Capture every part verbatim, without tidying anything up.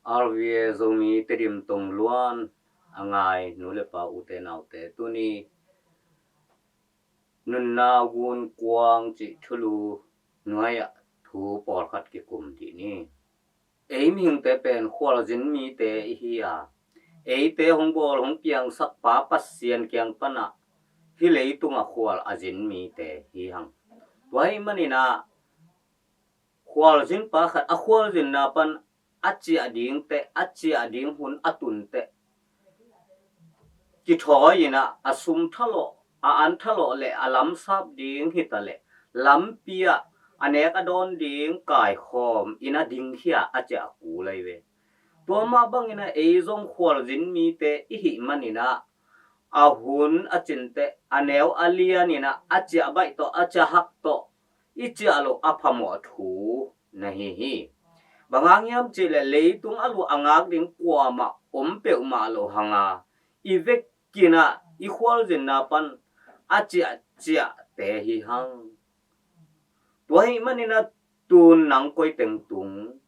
R V A Zomi Tedim Tongluan a ngai nu le pa, ute naute, tuni Nunna Gunkuang cih thulu nuai-ah thu pawlkhat kikum dih ni. Ei mihingte pen khualzin mite i hi a, eite hong bawl hong piangsak Pa Pasian kiang panah hih leitungah khual a zin mite hi hang. Tua ahih maninah khualzin pa khat a khualzinna pan a ciah dingteh, a ciah ding hun a tunteh kithawi inah a sum thalawh, a an thalawh le a lamsap ding hitaleh lampi-ah a nek a dawn ding kaikhawm inah dingkhia a ciah a kul ahi ve. Tua mah banginah ei zong khualzin mite i hih maninah a hun a cinteh a neu a lianinah a ciah baih tawh, a ciah hak tawh i ciah loh a phamawh thu na hi hi. Bang hang hiam cihleh leitung a luh a ngak ding kuamah om peuhmah loh hanga i vekinah i khualzinna pan a ciahciahte hi hang. Tua ahih maninah tun nang koi teng tung,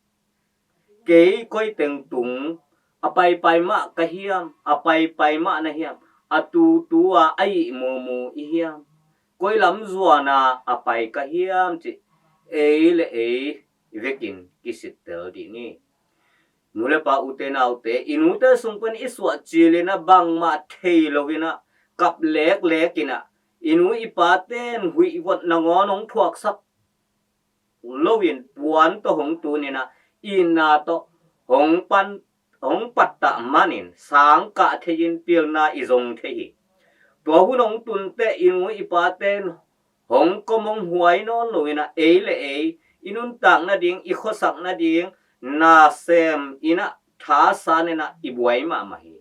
kei koi teng tung, a paipai mah ka hiam, a paipai mah na hiam, a tutu a a ih mumu i hiam, koi lam zuana a pai ka hiam cih ei le ei vekin kisittel dih ni. Nu le pa, ute naute, i nute sung pan i suah cilinah bangmah thei loinah kap leklek inah i nu i paten huihvot nangawn hong thuaksak loin puan tawh hong tuninah itna tawh hong pan, hong pattah manin sangkah thei-in pilna i zong thei hi. Tua hun hong tunteh i nu i paten hong kom hong huai nawn loinah ei le ei i nuntak nading, i khuasak nading nasem inah thasan inah i buai mahmah hi.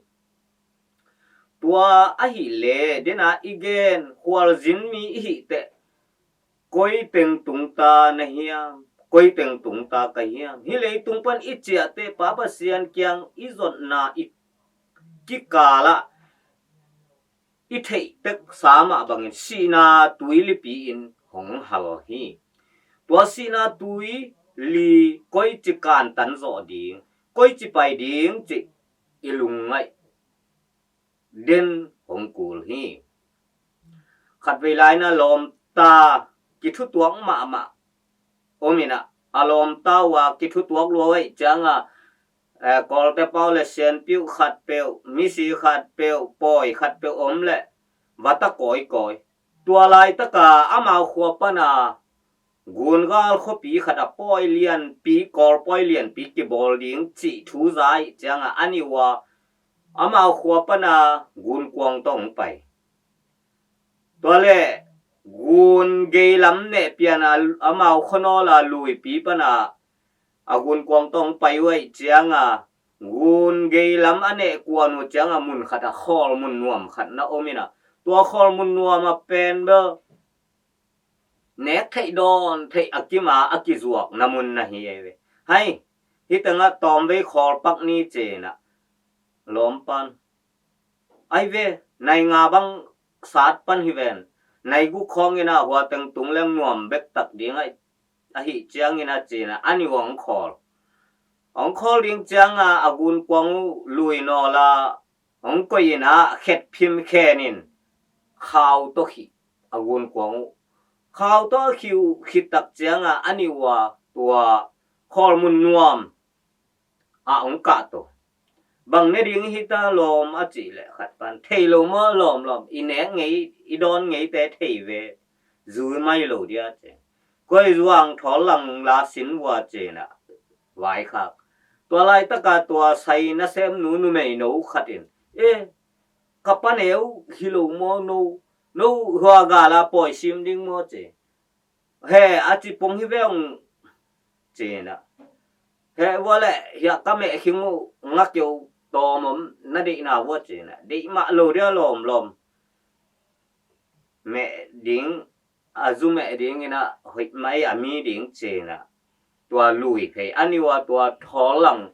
Tua ahih leh dena i gen khualzin mi i hihteh koi teng tungta na hiam, koi teng tungta ka hiam? Hih leitung pan i ciahteh Pa Pasian kiang i zotna i kikalah i theih teksa mah bangin sihna tui lipi in hong hal hi. Tua sihna tui li koici kantan zawh ding, koici pai ding cih i lungngaih den hong kul hi. Khatvei laina lawmta kithutuak mahmah om inah a lawmta uh a kithutuak lua uh ahih cianga, eh, Kawlte pau le sianpiuh khatpeuh, misi khatpeuh, pawi khatpeuh om leh vata kawikawi. Tua laitaka amau khua pana gungal khuapi khata pawi lianpi, Kawl pawi lianpi kibawl ding cih thu za ahih cianga a nih uh a amau khua pana gunkuang tawh hong pai. Tua le gun gei lam neh piana amau khuanawl a luipi pana a gunkuang tawh hong pai uh ahih cianga gun gei lam a neh kuan uh cianga mun khata khawl mun nuam khat na om inah tua khawl mun nuam a pen bel nek theih dawn theih a kima a kizuak na mun na hi ei ve. Hai, hih tengah tawmvei khawl pak ni cinah lawm pan ai ve, nai nga bang sat pan hi ven, nai guk khawng inah hua teng tung leng nuam bektak ding ahih ciangin a cinah a nih uh hong khawl. Hong khawl ding cianga a gunkuang uh lui nawla hong koih inah khetphim khenin khau tawh khih a gunkuang uh. Khau tawh a khih uh khittak cianga a nih uh a tua khawl mun nuam ah hong kahto. Bang ne ding hita lawm a cih leh khat pan thei lo maw lawmlawm, i nek ngei i dawn ngeite thei ve, zui mai lo dia ci. Koi zuang thawl lang la sin vua cinah vaikhak. Tua laitaka tua sai nasemnu numeino khatin, e, ka paneu hi lo maw, no, no hua gala pawi sim ding maw ci. He, a ci pong hi ve ung cinah. He vua le hiah ka meh khing uh ngakeu tawm om na deihna vua cinah. Deih mah lo dia lawmlawm. Meh ding a zu meh ding inah hoih mai a mi ding cinah. Tua lui phei a nih uh a tua thawl lang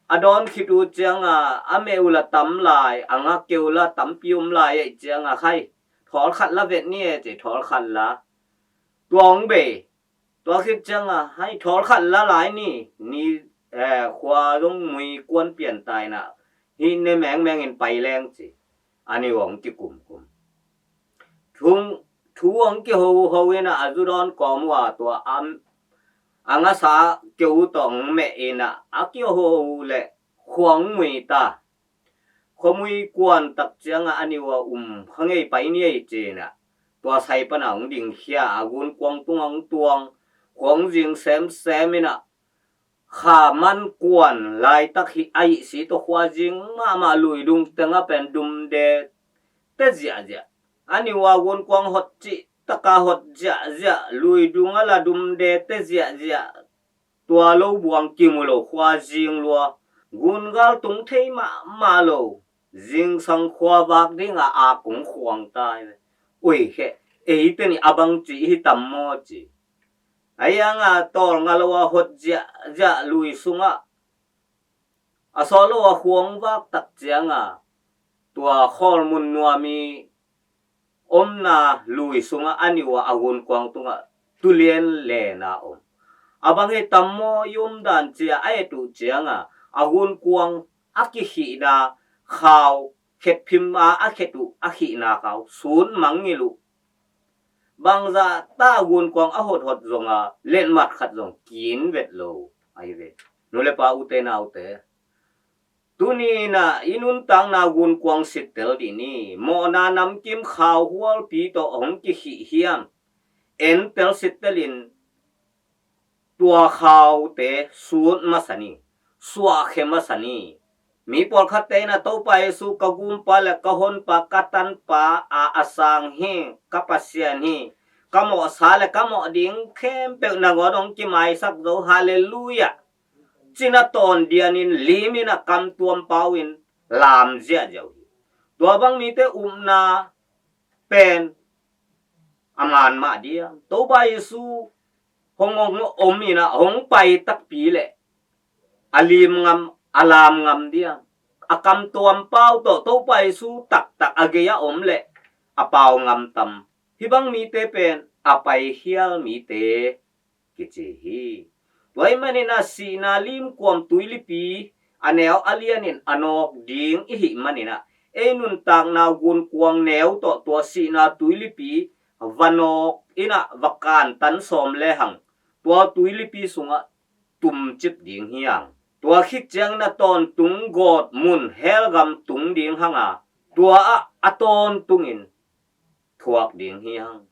a dawn khit uh cianga a meh uh la tam lai, a ngakeu la tampi om lai ahih cianga hai, thawl khat la vet ni e ci, thawl khat la. Tua hong bei. Tua khit cianga hai, thawl khat la lai ni, ni eh, khua zong mui kuan pian ta in ah, hih ne mengmeng in pai leng ci. A ni hong kikumkum. Thu, thu hong kihoho in ah, a zu dawn kawm uh a tua am, a ngasa keu uh tawh hong meh in ah, a kihoho uh leh khua hong mui ta. Khuamui kuan tak ciangah a ni uh a um kha ngei pai ni ei ci in ah, tua sai pan a hong dingkhia a gunkuang tungah hong tuang, khua hong zing semsem in ah, kha man kuan laitak hi a ihsi tawh khua zing mahmah luidung tengah pen dumde te ziahziah. A ni uh a gunkuang hot cih taka hot ziahziah, luidung a la dumde te ziahziah. Tua lo buang kimu lo khua zing lua, gungal tung thei mahmah lo, zingsang khua vak dingah a kung khuang ta hi ve. Ui kheh, eite nih a bang ci i hi tam maw ci. A ianga tawlnga lo a hot ziahziah lui sungah a sawt lo a khuang vak tak cianga tua khawlmun nuam i omna lui sungah a ni uh a a gunkuang tungah tulian lena om. A bang hi tam maw i omdan cia a et uh cianga a gunkuang a kikhihna khau, khetphim a a khet uh a khihna khau sut mangngilh uh. Bangzah ta gunkuang a hothot zonga letmat khat zong kin vet lo ahi ve. Nu le pa, ute naute, tuni in ah i nuntakna gunkuang sittel dih ni. Mawhna namkim khau hualpi tawh hong kikhih hiam? Entel sittelin tua khaute sut masa ni, suahkhia masa ni. Mi pawlkhatte in ah Topa Jesu ka gumpa le ka honpa, ka tanpa a a sang hi, ka Pasian hi, ka mawhsa le ka mawh ding khempeuh nangawn hong kimaisak zo, halleluiah, cina tawn dianin lim in ah kamtuam pau in lam ziahziah uh hi. Tua bang mite upna pen a man mah diam? Topa Jesu hong, hong om in ah hong pai takpi leh a lim ngam, a lam ngam diam? A kamtuam pau tawh Topa Jesu taktak a gei a om leh a pau ngam tam? Hih bang mite pen a paikhial mite kici hi. Tua hih manin ah sihna limkuam tuilipi a neu a lianin a nawk ding i hih manin ah, ei nuntakna gunkuang neu tawh tua sihna tuilipi va nawk in ah va kantan sawm lehang, tua tuilipi sungah tumcip ding hi hang. Tua khit ciangin a tawntung gawtmun hell gam tung ding hang a, tua ah a tawntungin thuak ding hi hang.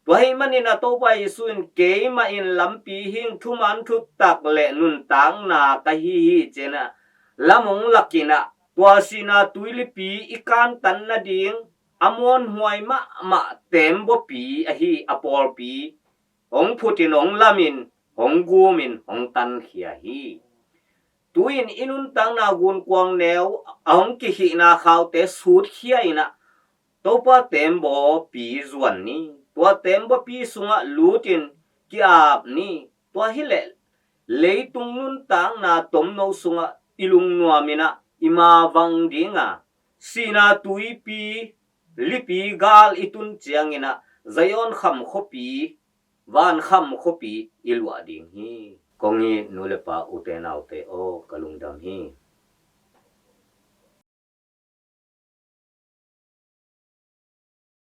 Tua hih manin a Topa Jesu in, "Keimah in lampi hing, thuman thutak le nuntakna ka hi hi," ci-in ah lam hong lak in ah, tua sihna tuilipi i kantan nading a muanhuai mahmah teembaw pi ahi a pawlpi hong phut in, hong lam in, hong gum in, hong tankhia hi. Tu-in i nuntakna gunkuang neu a hong kikhihna khaute sutkhia in ah, Topa teembaw pi zuan ni. Tua teembaw pi sungah lut in ki-ap ni. Tua hileh leitung nuntakna tomno sungah i lungnuam in ah i mavang ding a, sihna tuipi lipi gal i tun ciangin ah Zion kham khuapi, van kham khuapi i luah ding hi. Kong it nu le pa, ute naute aw, ka lungdam hi.